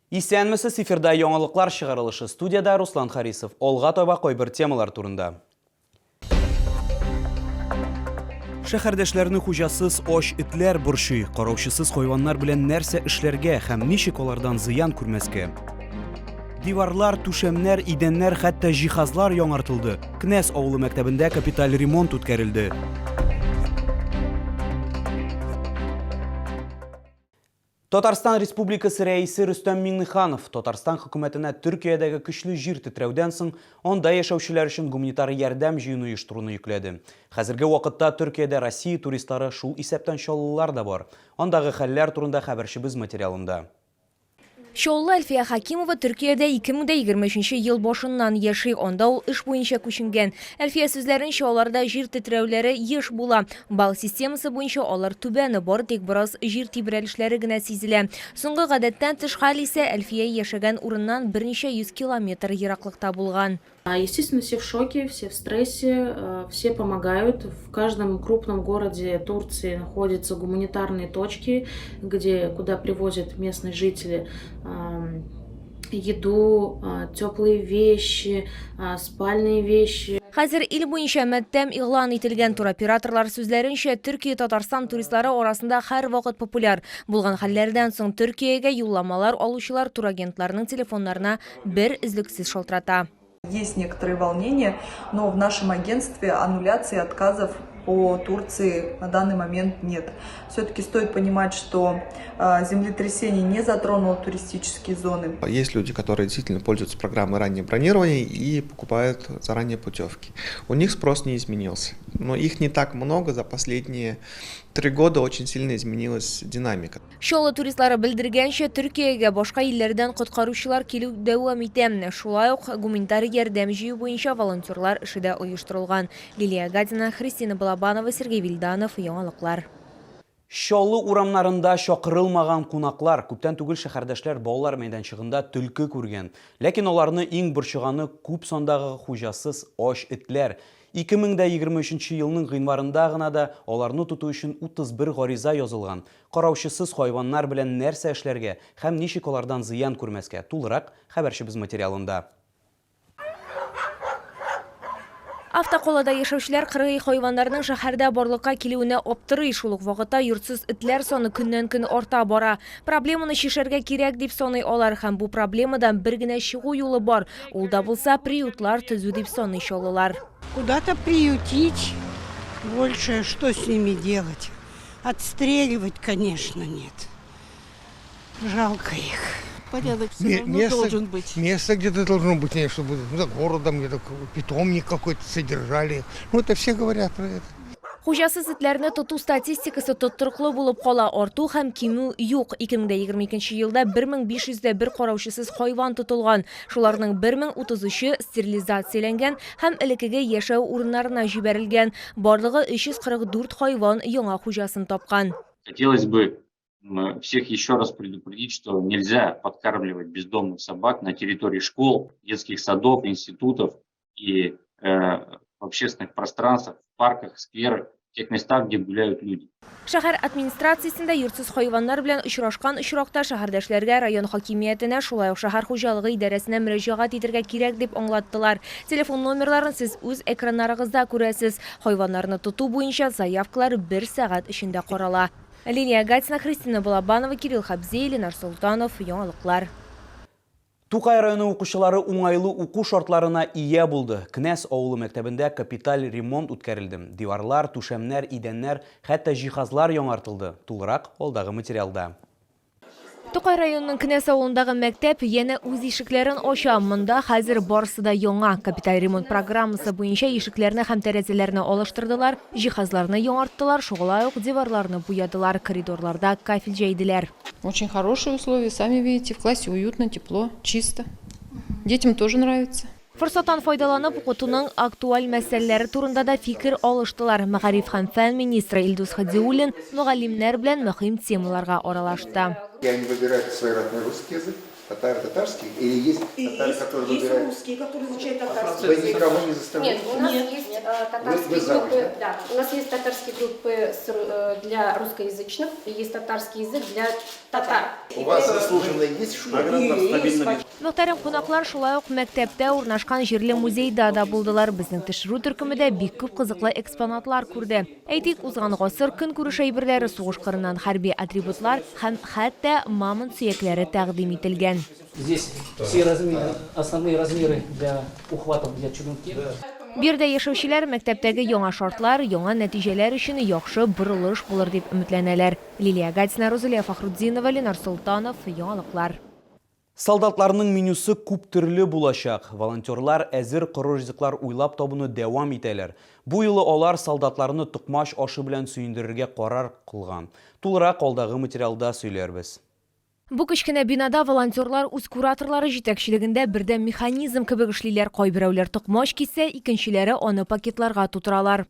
Исәнмесез, эфирда яңалыклар чыгарылышы. Студиядә Руслан Харисов. Алга таба кайбер темалар турында. Шәһәрдәшләрне хуҗасыз ач этләр борчый. Караучысыз хайваннар белән нәрсә эшләргә һәм ничек алардан зыян күрмәскә? Диварлар, түшәмнәр, идәннәр, хәтта җиһазлар яңартылды. Кнәз авылы мәктәбендә капиталь ремонт үткәрелде. Татарстан Республикасы Рәисе Рөстәм Миңнеханов Татарстан хөкүмәтенә Төркиядәге көчле җир тетрәүдән соң анда яшәүчеләр өчен гуманитар ярдәм җыюны оештыруны йөкләде. Хәзерге вакытта Төркиядә Россия туристлары, шул исәптән чаллылар да бар. Андагы хәлләр турында хәбәрчебез материалында. Чаллы Әлфия Хәкимова Төркиядә 2023 ел башыннан яши, анда ул эш буенча күченгән. Әлфия сүзләренчә, аларда җир тетрәүләре еш була. Балл системасы буенча алар түбән, бары тик бераз җир тибрәлешләре генә сизелә. Соңгы гадәттән тыш хәл исә Әлфия яшәгән урыннан берничә йөз километр ераклыкта булган. Естественно, все в шоке, все в стрессе, все помогают. В каждом крупном городе Турции находятся гуманитарные точки, где, куда привозят местные жители еду, теплые вещи, спальные вещи. Хәзер ил буенча матәм игълан ителгән. Туроператорлар сүзләренчә, Төркия Татарстан туристлары арасында һәрвакыт популяр. Булган хәлләрдән соң Төркиягә юлламалар алучылар турагентларның телефоннарына бер өзлексез шалтырата. Есть некоторые волнения, но в нашем агентстве аннуляции отказов по Турции на данный момент нет. Все-таки стоит понимать, что землетрясение не затронуло туристические зоны. Есть люди, которые действительно пользуются программой раннего бронирования и покупают заранее путевки. У них спрос не изменился, но их не так много. За последние 3 года очень сильно изменилась динамика. Чаллы туристлары белдергәнчә, Төркиягә башка илләрдән коткаручылар килү дәвам итә. Шулай ук гуманитар ярдәм җыю буенча волонтерлар эше дә оештырылган. Лилия Гатина, Христина Балабанова, Сергей Вильданов, Яңалыклар. Чаллы урамнарында чакырылмаган кунаклар. Күптән түгел шәһәрдәшләр балалар мәйданчыгында төлке күргән. Ләкин аларны иң борчыганы күп сандагы хуҗасыз ач этләр. 2023 елның гыйнварында гына да аларны тоту өчен 31 гариза язылган. Караучысыз хайваннар белән нәрсә эшләргә һәм ничек алардан зыян күрмәскә, тулырак хәбәрчебез материалында. Автокалада яшәүчеләр кыргый хайваннарның шәһәрдә барлыкка килүенә аптырый. Шул ук вакытта йортсыз этләр саны көннән-көн арта бара. Проблеманы чишәргә кирәк, дип саный алар. Һәм бу проблемадан бер генә чыгу юлы бар. Ул да булса приютлар төзү, дип саный чаллылар. Куда-то приютить, больше что с ними делать? Отстреливать, конечно, нет. Жалко их. Порядок все равно место, должен быть. Место где-то должно быть, не, чтобы, ну, за городом где-то питомник какой-то содержали. Ну, это все говорят про это. Хуҗасыз этләрне тоту статистикасы тотрыклы булып кала, арту һәм кимү юк. 2022 елда 1501 караучысыз хайван тотылган. Шуларның 1033-е стерилизацияләнгән һәм элеккеге яшәү урыннарына җибәрелгән. Барлыгы 344 хайван яңа хуҗасын тапкан. Хотелось бы всех еще раз предупредить, что нельзя подкармливать бездомных собак на территории школ, детских садов, институтов и в общественных пространствах, в парках, скверах, в тех местах, где гуляют люди. Шәһәр администрациясендә йортсыз хайваннар белән очрашкан очракта шәһәрдәшләргә район хакимиятенә, шулай ук шәһәр хуҗалыгы идарәсенә мөрәҗәгать итәргә кирәк дип аңлаттылар. Телефон номерларын сез үз экраннарыгызда күрәсез. Хайваннарны тоту буенча заявкалар бер сәгать эчендә карала. Лилия Гатина, Христина Балабанова, Кирилл Хабзей, Ленар Солтанов, Яңалыклар. Тукай районы укучылары уңайлы уку шартларына ия булды. Кнәз авылы мәктәбендә капиталь ремонт үткәрелде. Диварлар, түшәмнәр, идәннәр, хәтта җиһазлар яңартылды. Тулырак алдагы материалда. Тукай районының Кнәз авылындагы мәктәп янә үз ишекләрен ача. Монда хәзер барысы да яңа. Капиталь ремонт программасы буенча ишекләрне һәм тәрәзәләрне алыштырдылар, җиһазларны яңарттылар, шулай ук диварларны буядылар, коридорларда кафель җәйделәр. Очень хорошие условия, сами видите, в классе уютно, тепло, чисто. Детям тоже нравится. Форсаттан файдаланып, укытуның актуаль мәсьәләләре турында да фикер алыштылар. Мәгариф һәм фән министры Илдус Һадиуллин мөгаллимнәр белән мөһим темаларга аралашты. И они выбирают свой родной русский язык, татары татарский, или есть татары, которые Есть выбирают? русские, которые изучают татарский Вы язык. никого не заставляете? Нет, у нас есть татарские Вы замуж, группы, да? У нас есть татарские группы для русскоязычных, и есть татарский язык для татар. У вас заслуженные есть в школе? Мөхтәрәм кунаклар шулай ук мәктәптә урнашкан җирле музейда да булдылар. Безнең төшерү төркеме дә бик күп кызыклы экспонатлар күрде. Әйтик, узган гасыр көнкүреш әйберләре, сугыш кырыннан хәрби атрибутлар һәм хәтта мамонт сөякләре тәкъдим ителгән. Здесь все размеры, основные размеры для ухватов для чугунки. Биредә яшәүчеләр мәктәптәге яңа шартлар, яңа нәтиҗәләр өчен яхшы борылыш булыр дип өметләнәләр. Лилия Гатина, Рузилә Фәхрутдинова, Ленар Солтанов, Яңалыклар. Солдатларның менюсы күп төрле булачак. Волонтерлар әзер коры ризыклар уйлап табуны дәвам итәләр. Бу юлы алар солдатларны токмач ашы белән сөендерергә карар кылган. Тулырак алдагы материалда сөйләрбез. Бу кечкенә бинада волонтерлар үз кураторлары җитәкчелегендә бердәм механизм кебек эшлиләр. Кайберәүләр токмач кисә, икенчеләре аны пакетларга тутыралар.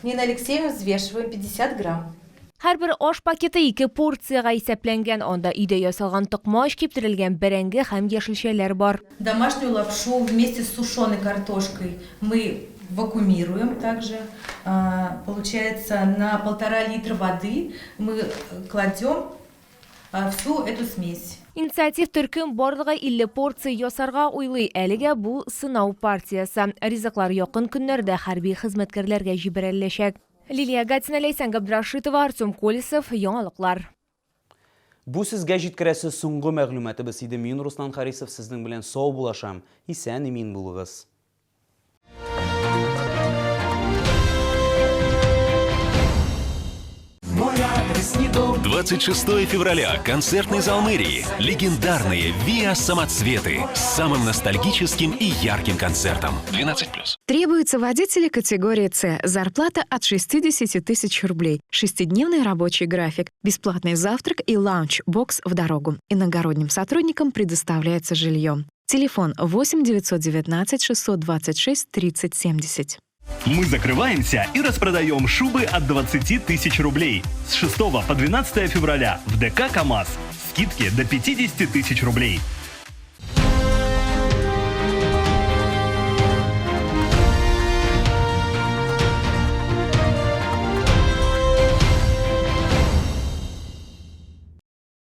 Нина Алексеевна, взвешиваем 50 грамм. Һәрбер аш пакеты ике порциягә исәпләнгән. Анда өйдә ясалган токмач, киптерелгән бәрәңге һәм яшелчәләр бар. Домашнюю лапшу вместе с сушеной картошкой мы вакуумируем также. Получается, на 1,5 литра воды мы кладем всю эту смесь. Инициатив төркем барлыгы 50 порция ясарга уйлый. Әлегә бу сынау партиясе. Ризыклар якын көннәрдә хәрби хезмәткәрләргә җибәреләчәк. Лилия Гатина, Ләйсән Габдрашитова, Артем Колесов, Яңалыклар. Бу сезгә җиткерәсе соңгы мәгълүматыбыз иде. Мин Руслан Харисов сезнең белән саубуллашам. Исән-имин булыгыз. 26 февраля. Концертный зал мэрии. Легендарные ВИА «Самоцветы» с самым ностальгическим и ярким концертом. 12+. Требуются водители категории С. Зарплата от 60 тысяч рублей. Шестидневный рабочий график. Бесплатный завтрак и лаунч-бокс в дорогу. Иногородним сотрудникам предоставляется жилье. Телефон 8 919 626 30 70. Мы закрываемся и распродаем шубы от 20 тысяч рублей. С 6 по 12 февраля в ДК КАМАЗ. Скидки до 50 тысяч рублей.